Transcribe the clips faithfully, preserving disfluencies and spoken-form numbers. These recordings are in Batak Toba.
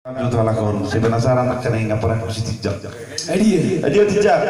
Lanjut, halak on, saya penasaran, akan ingat pernah ku si Tijak. Eh, dia. Eh, dia Tijak.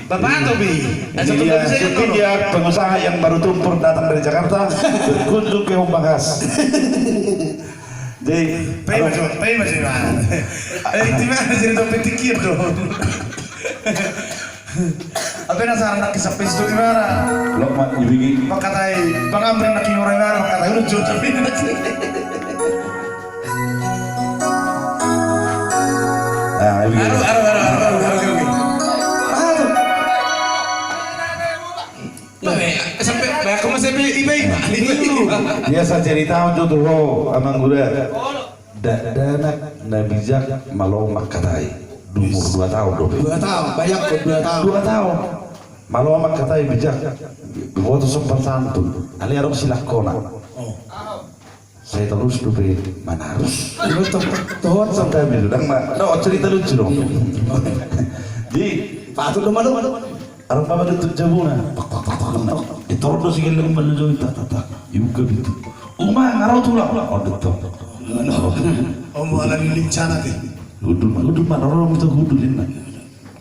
Bapak tuh, Bi. Ini dia, si Tijak, pengusaha yang baru tumpur datang dari Jakarta, berkunjung ke Humbang Has. Jadi, pay apa? Mas, pay, Mas, Mas. Eh, di mana jadi dompet tikir dong? Apa yang nasa anak kisah pis itu gimana? Lo, Mak, ibigi. Makatai, Bang Amri nak kiura gimana? Makatai, lu jujur, tapi Ah, ibigi. Aduh, aduh, aduh, aduh, aduh, aduh, aduh. Aduh. Bah, eh, sampai, bah, aku masih iba, iba, iba, iba. Biasa cerita on jo tu ho, amang uda. Dakdanak na bijak malo mangkatai. Di umur dua taon dope. Dua taon, bayangkon dua taon. Dua taon. Malo mangkatai bijak. Diboto sopan santun. Alai adong silangkona. Oh. Sai torus dope manarus. Dua taon, tohot. Santabi do, dang ma. Do, cerita lucu do. Iya. Di. Patut do malo. Adong ma manutut jabuna. Tok, tok, tok, tok. Ditorop do si gelleng manjojoi, tak, tak, tak. Dibuka pintu. Uma, nga ro tulang. Aduh, tok. Omo ala ni lincana te. Hudul ma, hudul ma, ro, ro, ro, hudul, inna.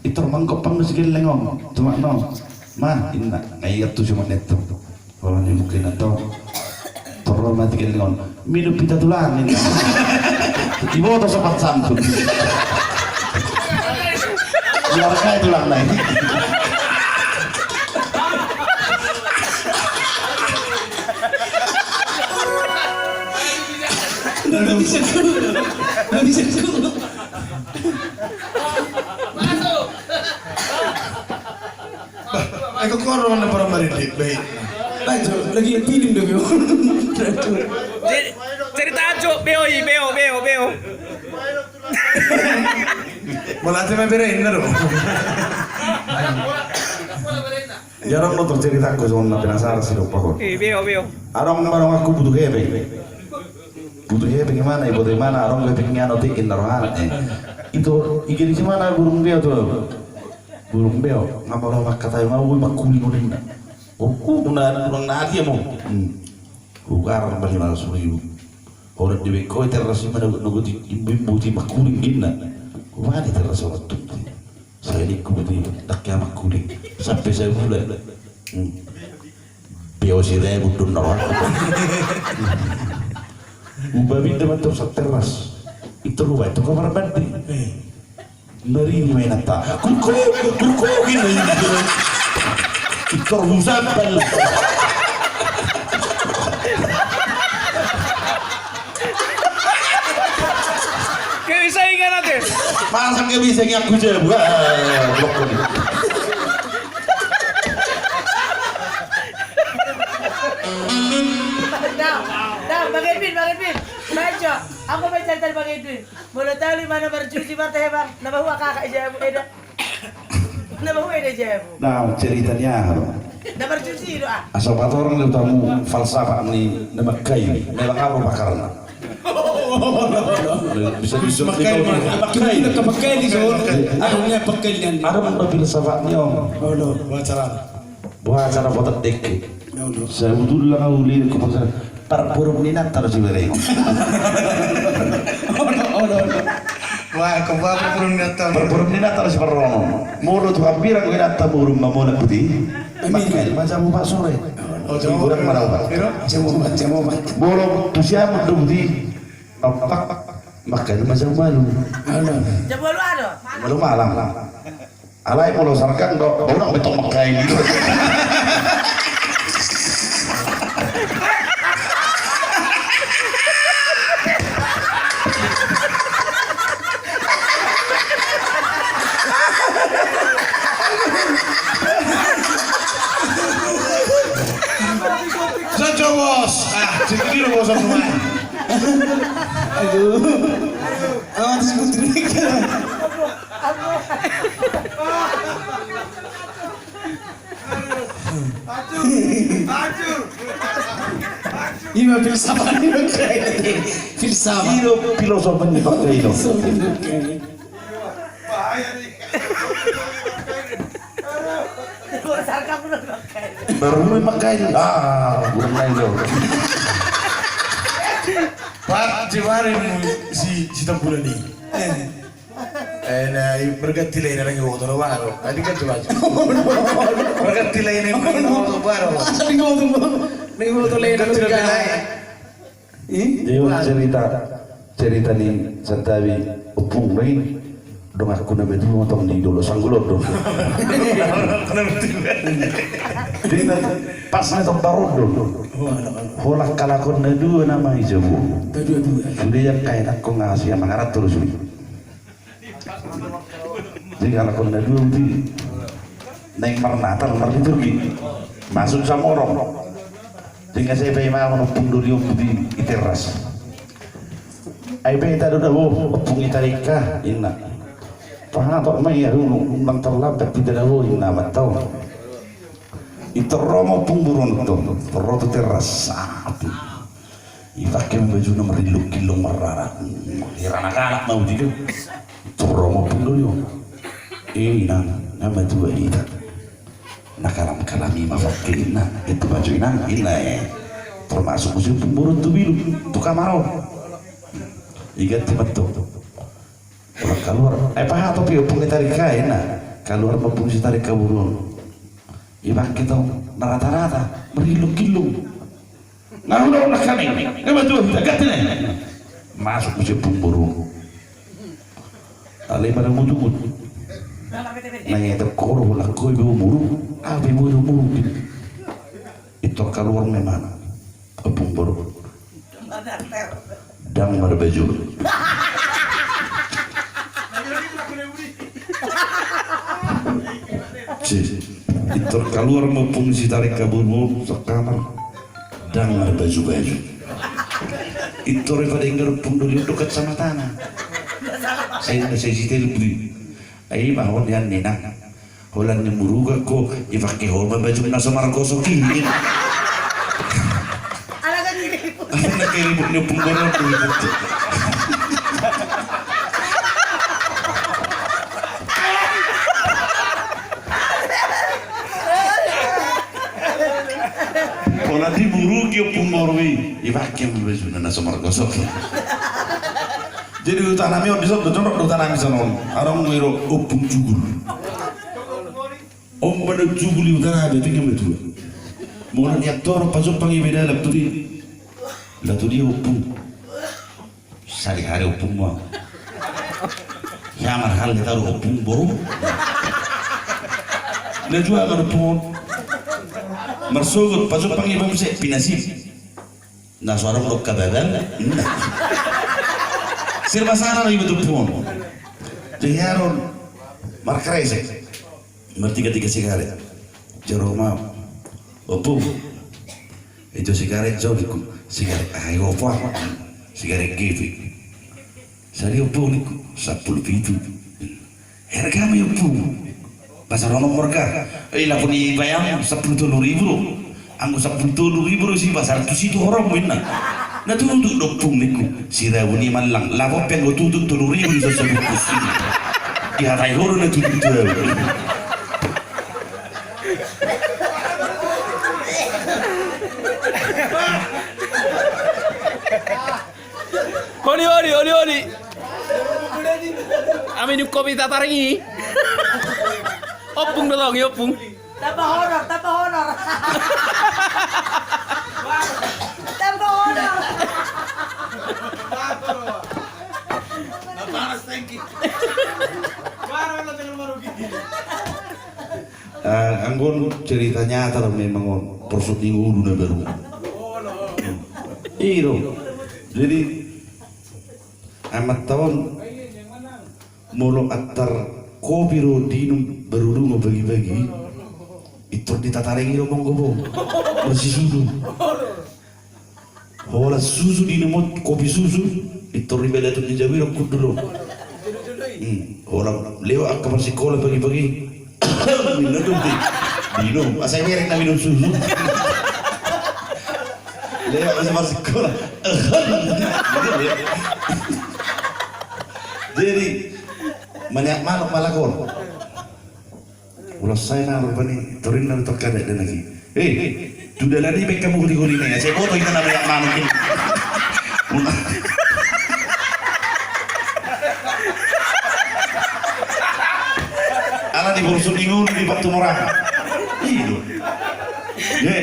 Ditorop manggoppang do si gelleng on. Tumak, no. Ma, inna. Nga iat tu si manetu. Olo, ni mungkin atau torop ma tu gelleng on. Minum pita tulang, ninna. Diboto sopan santun. Biar kaya tulang na i. Nggak bisa, nggak bisa. Bah, eh, kok orang mana para marindit, baik. Baik, Jo, lagi yang pilim dong, Jo. Cer-, cerita, Jo, beo i, beo, beo, beo. Malatih main bere ini dong. Jarang lo tercerita, aku cuma penasaran sih, lupa kok. Eh, beo, beo. Adong, adong, aku butuh hepeng. Butuh hepeng di mana, butuh di mana, adong hepeng ni anu, tikin na rohana, eh. Itu, ikan di mana burung beo tu? Burung beo, nga malo mangkatai, nga ui mangkuling, ninna. Oku, muna, muna na dia mo. Hmm. Ugar bali lima ratus ribu. Orang di beko, teras i mana, nogo di imbu-imbu di mangkuling, ninna. Mana teras orang tu? Sai ningku di, tak ya mangkuling. Sampai sabulan. Hmm. Beo si rebut dun na rohana. Uba pinda mantor sa teras. Itu ruba itu kamar mandi. Eh. Mariri ma inanta. Kurko, kurko, gitu. Itor husambal. Gak bisa ingat nanti. Masa gak bisa ingat aku jabu. Wah, blok. Dah, dah, Bang Edwin, Bang Edwin. Baca, aku baca tadi Bang Edwin. Molo talu i ma na marjuji, marta he, Bang. Na bahua kakak i jabu, eda. Na bahua eda jabu. Na cerita ni aha do? Na marjuji do, ah. Asa patorang do tamu falsafat ni na mangkatai. Memang apa pakarna? Bisa, bisa, mangkatai, bisa, mangkatai. Mangkatai, mangkatai. Ada filsafat ni on. Boha cara? Boha cara botat dengke? Sebetulna nga uli ko pasal parborum ni inanta do sibereng. Ono, ono, ono. Wah, ko parborum ni inanta. Parborum ni inanta do sibereng. Molo tu hambirang inanta borum ma molo buti. Mangkatai ma jamu opat sore. Oh, jamu opat. Jamu opat, jamu opat. Molo tu siamun do buti. Opat. Mangkatai ma jamu ualu. Jamu ualu adong. Ualu malam. Alai molo sargam do, unang betong mangkatai. Sajo, Bos. Ah, jadi ini, Bos, semua. Aduh. Awas, Putri. Ima filsafat ni mangkatai. Filsafat. Ilo filosofi ni mangkatai, ilo. Filosofi ni mangkatai. Baru mangkatai. Ah, belum main, ilo. Pak Jemari si si tambulan i. Eh, na i berganti lai na nang iboto na baru. Tadi kan coba. Berganti lai na iboto baru. Nang iboto lai na berganti lai. Jadi cerita, cerita ni Santabi, ompung nai. Donganku na matua tong di Dolok Sanggulodon. Di na pas na tong barodon. Holan halak on na dua nama i jabu. Sude yang kaenak ko nga sia mangarat terus. Jadi halak on na dua di naeng marnatal marliturgi. Masuk samorong. Sehingga sai paima ompung doli on di teras. Ai pe ita do dabo, ompung i tarik ha, inna. Pahatok ma ia dulu, unang terlambat ita dabo, inna mantau. Ito ro ma ompung boru on, ito ro tu teras. Ipake ma bajuna marillung-illung marrara. Hira na galak ma uji kan. Ito ro ma ompung doli on. Eh, inang, na matua ita. Na kalam-kalam i ma pake inna, itu baju inang, inna eh. Termasuk musim pemburun tu bilu, tu kamar on. Iganti ma tu. Orang kaluar, eh, pahatok i ompung i tarik ha, inna. Kaluar ma ompung si tarik ha boru on. Ipake tong, na rata-rata, marillung-illung. Nga hudok na kami, nga matua hita, ganti na. Masuk musim pemburun. Alai pada mutu-mutu. Nang ia tokoro holan ho iba umuru, au pe boru umuru. Ito kaluar memang. Ompung boru. Ndang marbaju. Ito kaluar ma ompung si tarik ha boru on, sakamar. Ndang marbaju-baju. Ito ro i pada inggar ompung doli on do kacamatana. Sai na sai si telpon. Ai ma ho nian ninna. Holan ni muruga ho, ipake ho ma bajum na so margosok i. Ala na kiribut ni ompung boru on. Holan di murugi ompung boru i, ipake ma bajuna na so margosok i. Jadi hutanami on dison, jonok do hutanami son on. Adong do i do ompung jugul. On ma na jugul i hutanami, tinggal matua. Molo nian torop pajompang iba i dalan tu dia. Laho tu dia ompung. Sari-sari ompung ma. Ia marhal dia taru ompung boru. Na jua kan ompung on. Marsogot pajompang iba muse pinasip. Na so adong do kababal. Sir masana na iba tu ompung on. Jadi haron markresek. Martiga-tiga sigaret. Jero ma. Ompung. Itu sigaret jo ningku. Sigaret aha i opo? Sigaret gepe. Sari opo ningku? Sampulu pitu. Harga ma i ompung. Pasar on marga. Eh, lapo ni bayam sampulu tolu ribu do. Anggo sampulu tolu ribu do si pasar tu situ horong minna. Na tutu do ompung ningku. Sirabu ni mallang. Lapo pe anggo tutu tolu ribu di sosok bungkus. Di hatai horo na tutu tu. Holi, holi, holi, holi. Ami ni kopi tataring i. Ompung do tong i, ompung. Tambah horor, tambah horor. Tambah horor. Parah, thank you. Parah, lo jangan marugi. Ah, anggo on cerita nyata do memang on, porsuk ni ngolu na baru. I do. Jadi amanta on molo antar kopi do diinum baru dungo pagi-pagi, intor ditataring i do monggo bo. Marsisusu. Holan susu diinum on, kopi susu, intor dibalatun ni jabu i do hundul on. Hmm, holan lewat angka marsikola pagi-pagi. Minum do di. Diinum, asa mereng na minum susu. Lewat asa marsikola. Jadi maniak manuk ma lakon. Ulas sai na rupani, torinna do tongka dek dan lagi. Eh, tu dalan i baen hamu holi-holi na i, asa boto hita na maniak manuk i. Ala diborsuk ni ngolu di waktu morang. I do. Ye.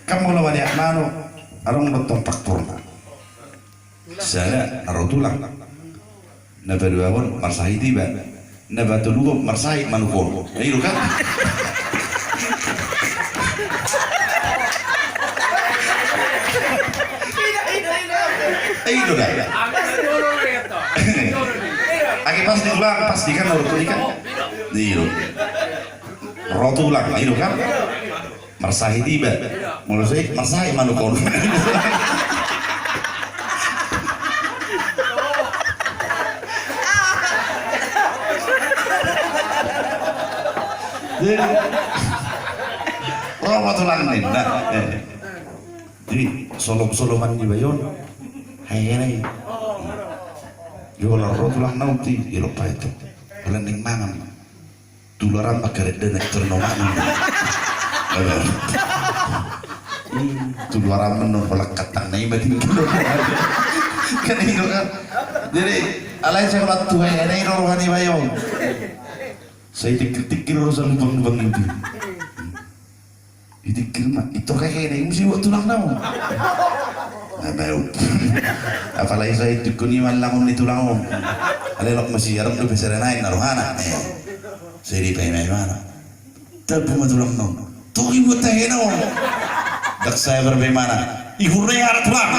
Kan molo maniak manuk, adong do tong faktorna. Sada na ro tulang. Na paduahon marsahit iba. Na patoluhon marsahit manuk on. I do kan? I do da. Age pas di tulang, pas di kan na ro tulang kan. I do. Ro tulang, i do kan? Marsahit iba. Molo sahit, marsahit manuk on. Jadi, ro ma tulang ninna. Eh. Jadi, solom-soloman ni bayon. Hai, hai. Yo, ro tulang naung ti, ilo paeto. Holan naeng mangan. Tuluaran ma karet de na i tor na mangan. Tuluaran ma non, holan katang na i ma tinggal. Kan i do kan. Jadi alai sai holan tu he na i do roha ni bayon. Sai tingkir-tingkir ro sa lubang-lubang itu. Itingkir ma, i tor he na i muse buat tulang na on. Na mau. Apalagi sai tingkir ni malangon ni tulang on. Alai lok masih arem do pesere na i na rohana. Eh. Sai dipaima-imana. Tabu ma tulang na on. Tor i buat tahe na on. Dak sai berpaimana. Ihur na i ara tulang.